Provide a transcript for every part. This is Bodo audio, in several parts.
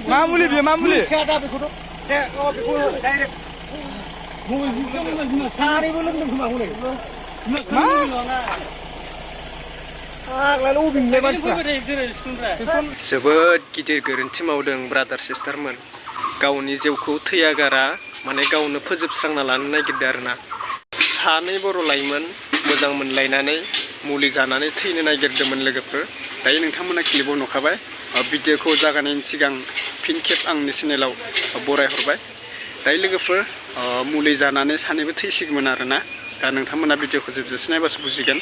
मामुलि बे मामुलि जोबोद गिदिर गोरोन्थि मावदों ब्रादार सिस्टारमोन गावनि जिउखौ थैयागारा माने गावनो फोजोबस्रांना लानो नागिरदों आरोना सानै बर' लाइमोन मोजां मोनलायनानै मुलि जानानै थैनो नागिरदोंमोन लोगोफोर दायो नोंथांमोना क्लिपआव नुखाबाय भिडिअखौ जागायनायनि सिगां फिन खेब आंनि चेनेलाव बरायहरबाय दायो लोगोफोर मुलि जानानै सानैबो थैसिगौमोन आरोना दा नोंथांमोना भिडिअखौ जोबजासे नायबासो बुजिगोन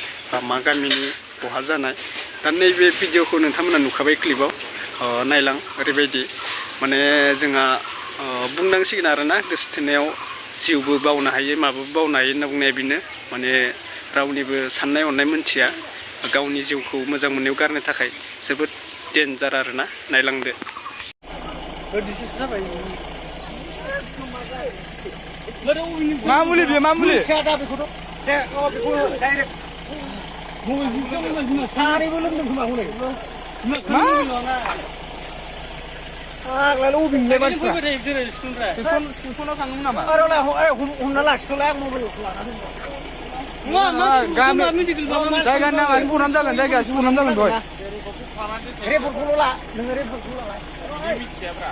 मा गामिनि बहा जानाय दा नैबे भिडिअखौ नोंथांमोना नुखाबाय क्लिपआव नायलां ओरैबायदि माने जोंहा बुंनांसिगोन आरोना गोसो थोनायाव जिउबो बावनो हायो माबाबो बावनो हायो होनना बुंनाया बेनो माने रावनिबो साननाय हनाय मोनथिया गावनि जिउखौ मोजां मोननायाव गारनो थाखाय जोबोद डेन्जार आरोना नायलांदो मामुलि बे मामुलि टिउसनाव थाङोमोन नामा हमना लाखिथ'लाय आं मबाइलखौ लानानै जायगानि नामासो प्रग्राम जागोन जायगायासो प्रग्राम जागोन दहाय रेपर्टखौल' ला नोङो रेपर्टखौल' लालाय मिथियाब्रा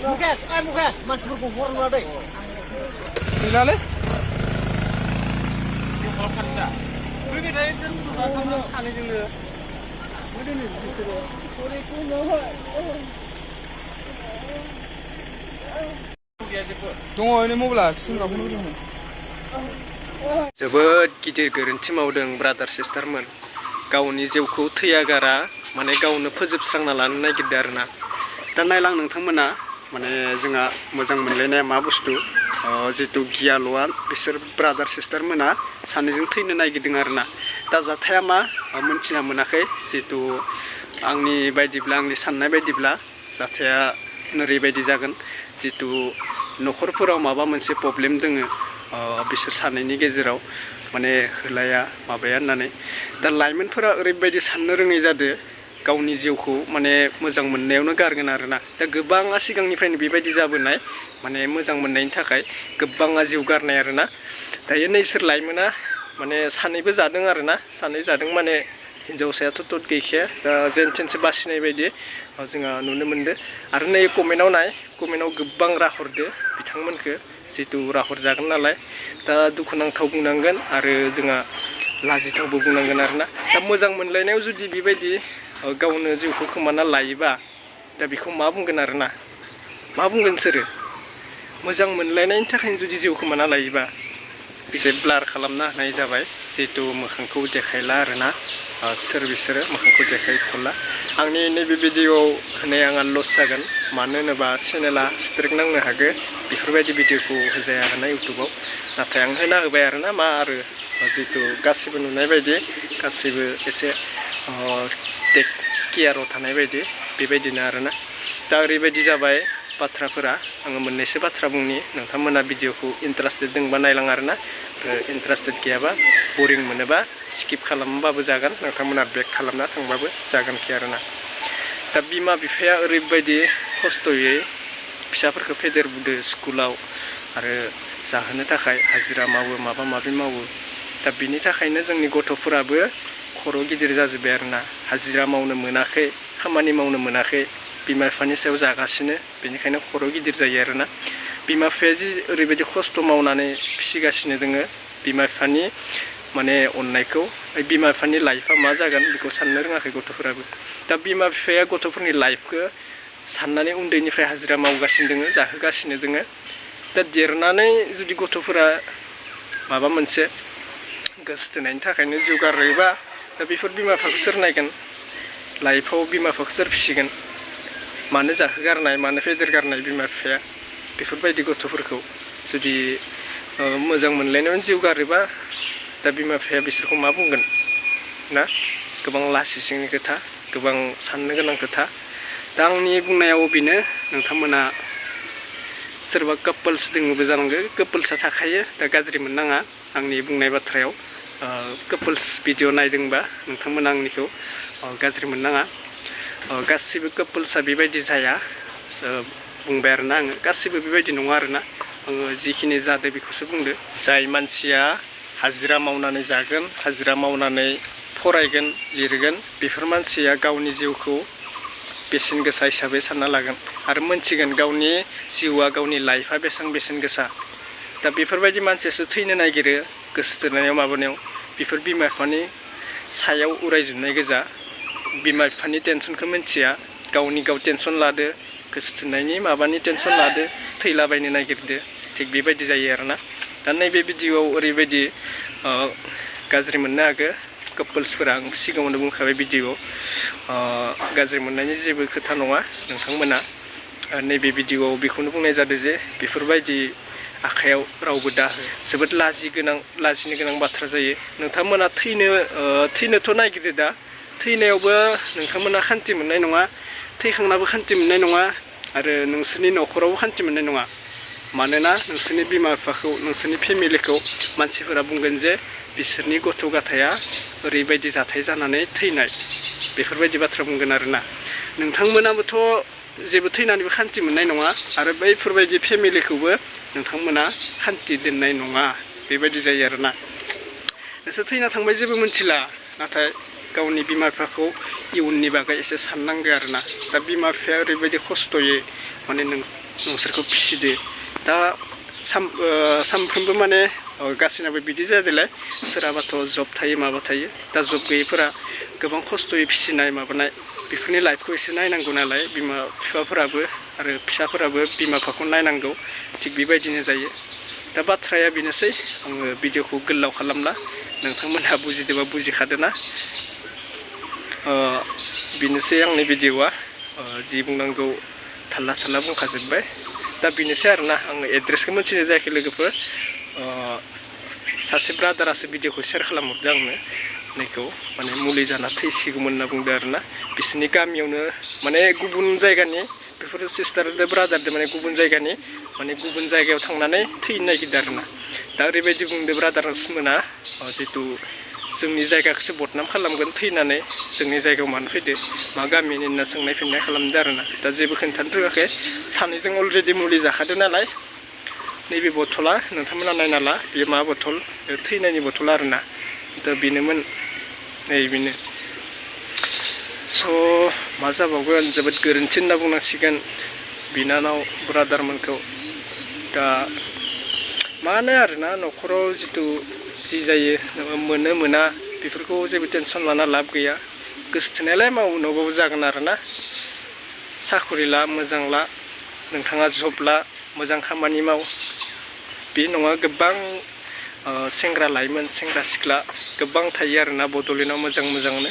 मुकेश मानसिफोरखौ हरना दै गैलालै दङ ओरै मबाइला सुनाखौनो होदोंमोन जोबोद गिदिर गोरोन्थि मावदों ब्रादार सिस्टारमोन गावनि जिउखौ थैयागारा माने गावनो फोजोबस्रांना लानो नागिरदों आरोना दा नायलां नोंथांमोना माने जोंहा मोजां मोनलायनाया मा बुस्थु जितु गियाल'आ बिसोर ब्रादार सिस्टारमोना सानैजों थैनो नागिरदों आरोना दा जाथाया मा मोनथिना मोनाखै जितु आंनि बायदिब्ला आंनि साननाय बायदिब्ला जाथाया ओरैबायदि जागोन जितु न'खरफोराव माबा मोनसे प्रब्लेम दोङो बिसोर सानैनि गेजेराव माने होलाया माबाया होननानै दा लाइमोनफोरा ओरैबायदि साननो रोङै जादो गावनि जिउखौ माने मोजां मोननायावनो गारगोन आरोना दा गोबाङा सिगांनिफ्रायनो बेबायदि जाबोनाय माने मोजां मोननायनि थाखाय गोबाङा जिउ गारनाय आरोना दायो नैसोर लाइमोना माने सानैबो जादों आरोना सानै जादों माने हिन्जावसायाथ' तत गैखाया दा जेन थेनसो बासिनाय बायदि जोंहा नुनो मोनदो आरो नै कमेन्टआव नाय कमेन्टआव गोबां राहरदो बिथांमोनखो जितु राहर जागोन नालाय दा दुखुनांथाव बुंनांगोन आरो जोंहा लाजिथावबो बुंनांगोन आरोना दा मोजां मोनलायनायाव जुदि बेबायदि गावनो जिउखौ खोमाना लायोबा दा बेखौ मा बुंगोन आरोना मा बुंगोन सोरो मोजां मोनलायनायनि थाखायनो जुदि जिउ खोमाना लायोबा एसे ब्लार खालामना होनाय जाबाय जिहेतु मोखांखौ देखायला आरोना सोर बिसोरो मोखांखौ देखायथ'ला आंनि नैबे भिडिअआव होनाया आंहा लस जागोन मानो होनोबा चेनेला स्ट्राइक नांनो हागौ बेफोरबायदि भिडिअखौ होजाया आरोना इउटुबाव नाथाय आं होना होबाय आरोना मा आरो जितु गासिबो नुनाय बायदि गासिबो एसे टेक केयाराव थानाय बायदि बेबायदिनो आरोना दा ओरैबायदि जाबाय बाथ्राफोरा आङो मोननैसो बाथ्रा बुंनि नोंथांमोना भिडिअखौ इन्टारेस्टेड दंबा नायलां आरोना इन्टारेस्टेड गैयाबा बरिं मोनोबा स्किप खालामबाबो जागोन नोंथांमोना बेक खालामना थांबाबो जागोनखि आरोना दा बिमा बिफाया ओरैबायदि खस्थ'यै फिसाफोरखौ फेदेरबोदो स्कुलाव आरो जाहोनो थाखाय हाजिरा मावो माबा माबि मावो दा बिनि थाखायनो जोंनि गथ'फोराबो खर' गिदिर जाजोब्बाय आरोना हाजिरा मावनो मोनाखै खामानि मावनो मोनाखै बिमा बिफानि सायाव जागासिनो बेनिखायनो खर' गिदिर जायो आरोना बिमा बिफाया जि ओरैबायदि खस्थ' मावनानै फिसिगासिनो दोङो बिमा बिफानि माने अननायखौ बिमा बिफानि लाइफआ मा जागोन बेखौ साननो रोङाखै गथ'फोराबो दा बिमा बिफाया गथ'फोरनि लाइफखौ साननानै उन्दैनिफ्राय हाजिरा मावगासिनो दोङो जाहोगासिनो दोङो दा देरनानै जुदि गथ'फोरा माबा मोनसे गोसो थोनायनि थाखायनो जिउ गारोबा दा बेफोर बिमा बिफाखौ सोर नायगोन लाइफआव बिमा बिफाखौ सोर फिसिगोन मानो जाहोगारनाय मानो फेदेरगारनाय बिमा बिफाया बेफोरबायदि गथ'फोरखौ जुदि मोजां मोनलायनायावनो जिउ गारोबा दा बिमा बिफाया बिसोरखौ मा बुंगोन ना गोबां लासि सिंनि खोथा गोबां साननो गोनां खोथा दा आंनि बुंनायाव बेनो नोंथांमोना सोरबा कापोल्स दङबो जानांगौ कापोल्सआ थाखायो दा गाज्रि मोननाङा आंनि बुंनाय बाथ्रायाव कापोल्स भिडिअ नायदोंबा नोंथांमोना आंनिखौ गाज्रि मोननाङा गासिबो कापोल्सआ बेबायदि जाया बुंबाय आरोना आङो गासिबो बेबायदि नङा आरोना आङो जिखिनि जादों बेखौसो बुंदो जाय मानसिया हाजिरा मावनानै जागोन हाजिरा मावनानै फरायगोन लिरगोन बेफोर मानसिया गावनि जिउखौ बेसेन गोसा हिसाबै सानना लागोन आरो मोनथिगोन गावनि जिउआ गावनि लाइफआ बेसेबां बेसेन गोसा दा बेफोरबायदि मानसियासो थैनो नागिरो गोसो थोनायाव माबानायाव बेफोर बिमा बिफानि सायाव उरायजोबनाय गोजा बिमा बिफानि टेनसनखौ मिन्थिया गावनि गाव टेनसन लादो गोसो थोनायनि माबानि टेनसन लादो थैलाबायनो नागिरदो थिग बेबायदि जायो आरोना दा नैबे भिडिअआव ओरैबायदि गाज्रि मोननो हागौ कापोल्सफोरा आं सिगाङावनो बुंखाबाय भिडिअआव गाज्रि मोननायनि जेबो खोथा नङा नोंथांमोना नैबे भिडिअआव बेखौनो बुंनाय जादों जे बेफोरबायदि आखायाव रावबो दाहो जोबोद लाजिनो गोनां बाथ्रा जायो नोंथांमोना थैनोथ' नागिरो दा थैनायावबो नोंथांमोना खान्थि मोननाय नङा थैखांनाबो खान्थि मोननाय नङा आरो नोंसोरनि न'खरावबो खान्थि मोननाय नङा मानोना नोंसोरनि बिमा बिफाखौ नोंसोरनि फेमिलिखौ मानसिफोरा बुंगोन जे बिसोरनि गथ' गथाया ओरैबायदि जाथाय जानानै थैनाय बेफोरबायदि बाथ्रा बुंगोन आरोना नोंथांमोनाबोथ' जेबो थैनानैबो खान्थि मोननाय नङा आरो बैफोरबायदि फेमिलिखौबो नोंथांमोना खान्थि दोननाय नङा बेबायदि जायो आरोना नोंसोर थैना थांबाय जेबो मिथिला नाथाय गावनि बिमा बिफाखौ इयुननि बागै एसे साननांगौ आरोना दा बिमा बिफाया ओरैबायदि खस्थ'यै माने नोंसोरखौ फिसिदो दा सानफ्रोमबो माने गासैनाबो बिदि जायादेलाय सोरहाबाथ' जब थायो माबा थायो दा जब गैयैफोरा गोबां खस्थ'यै फिसिनाय माबानाय बेफोरनि लाइफखौ एसे नायनांगौ नालाय बिमा बिफाफोराबो आरो फिसाफोराबो बिमा बिफाखौ नायनांगौ थिग बेबायदिनो जायो दा बाथ्राया बेनोसै आङो भिडिअखौ गोलाव खालामला नोंथांमोनहा बुजिदोंबा बुजिखादोना बेनोसै आंनि भिडिअआ जि बुंनांगौ थाल्ला बुंखाजोब्बाय दा बेनोसै आरोना आङो एड्रेसखौ मिथिनाय जायाखै लोगोफोर सासे ब्रादारासो भिडिअखौ शेयार खालामहरदों आंनो नैखौ माने मुलि जाना थैसिगौमोन होनना बुंदों आरोना बिसोरनि गामियावनो माने गुबुन जायगानि बेफोर सिस्टारजों ब्रादारजों माने गुबुन जायगानि माने गुबुन जायगायाव थांनानै थैनो नागिरदों आरोना दा ओरैबायदि बुंदों ब्रादार्स मोना जितु जोंनि जायगाखौसो बदनाम खालामगोन थैनानै जोंनि जायगायाव मानो फैदो मा गामिनि होनना सोंनाय फिननाय खालामदों आरोना दा जेबो खोन्थानो रोङाखै सानैजों अलरेडि मुलि जाखादों नालाय नैबे बथला नोंथांमोना नायना ला बेयो मा बथल थैनायनि बथल आरोना दा बेनोमोन नै बेनो स' मा जाबावगोन जोबोद गोरोन्थि होनना बुंनांसिगोन बिनानाव ब्रादारमोनखौ दा मानो आरोना न'खराव जितु जि जायो मोनो मोना बेफोरखौ जेबो टेनसन लाना लाब गैया गोसो थोनायलाय उनावबाबो जागोन आरोना साखरि ला मोजां ला नोंथाङा जब ला मोजां खामानि माव बे नङा गोबां सेंग्रा लाइमोन सेंग्रा सिख्ला गोबां थायो आरोना बड'लेण्डआव मोजांनो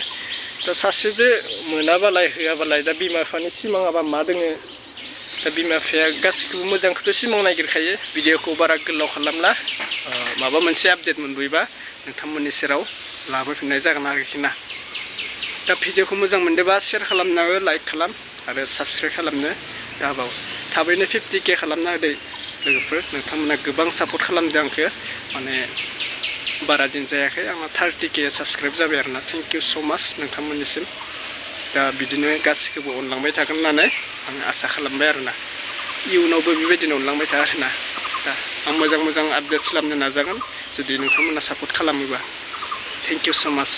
दा सासेबो मोनाबालाय होआबालाय दा बिमा बिफानि सिमाङाबा मा दोङो दा बिमा बिफाया गासिखौबो मोजांखौथ' सिमां नागिरखायो भिडिअखौ बारा गोलाव खालामला माबा मोनसे आपडेट मोनबोयोबा नोंथांमोननि सेराव लाबोफिननाय जागोन आरोखि ना दा भिडिअखौ मोजां मोनदोंबा शेयार खालामनाबो लाइक खालाम आरो साबस्क्राइब खालामनो दाबाव थाबैनो 50K खालामना होदो लोगोफोर नोंथांमोना गोबां सापर्ट खालामदों आंखौ माने बारा दिन जायाखै आंना 30K साबस्क्राइब जाबाय आरोना थेंक इउ स' माच नोंथांमोननिसिम दा बिदिनो गासिखौबो अनलांबाय थागोन होननानै आं आसा खालामबाय आरोना इयुनावबो बेबायदिनो अनलांबाय था आरोना दा आं मोजां आपडेट्स खालामनो नाजागोन जुदि नोंथांमोना सापर्ट खालामोबा थेंक इउ स' माच